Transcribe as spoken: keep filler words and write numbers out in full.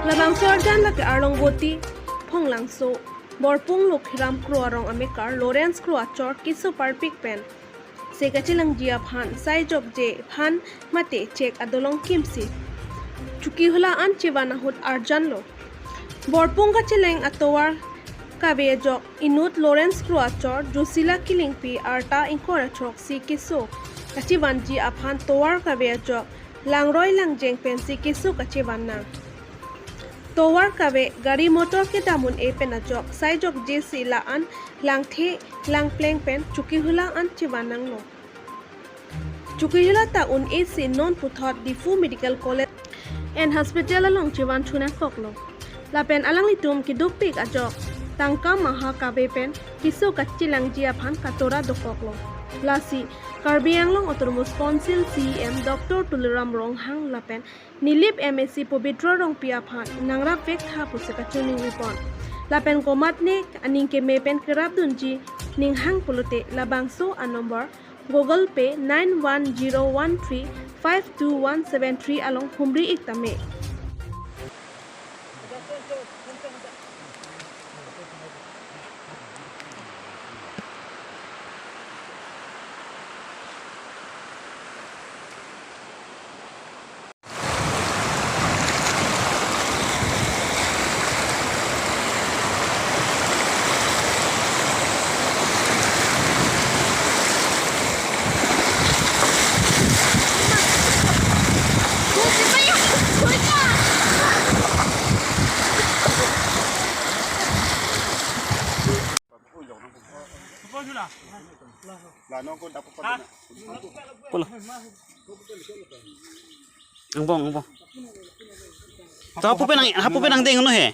Labangso arjan lake Arlongboti Phonglangso, Borpung Lokhiram Kro arong amekar Lawrence Kro achor keso parpik pen se kachelangji aphan sai jokje aphan mate chek adolong kimsi chukihula an chevan ahut arjanlo. Borpung kachelang atovar kave ajok inut Lawrence Kro achor Josila Killingpi arta ingkoi ra throksi keso kachevanji aphan tovar kave ajok langroi langjeng pensi keso kachevan nang. Tovar kave gari motor kedam un-e pen ajok sai jokje si la-an langthe langpleng pen chukihula an chevan nanglo. Chukihula ta un-e si non puthot Diphu Medical College and Hospital along chevan thu nangkoklo. Lapen alanglitum kedukpik ajok tangka maha kave pen keso kachelangji aphan katora dokoklo. Lasi Karbi Anglong Autonomous Council C E M Doctor Tuliram Ronghang lapen Nilip M A C Pabitra Rongpi aphan nangrap vek tha pusi kachiningri pon. Lapen komatne aning keme pen kerap dunji ninghang pulote labangso a-number Google Pay nine one zero one three five two one seven three along humri ik tame. Pulo. Angbong, angbong. To hapu pen ang, hapu pen angdeng no he.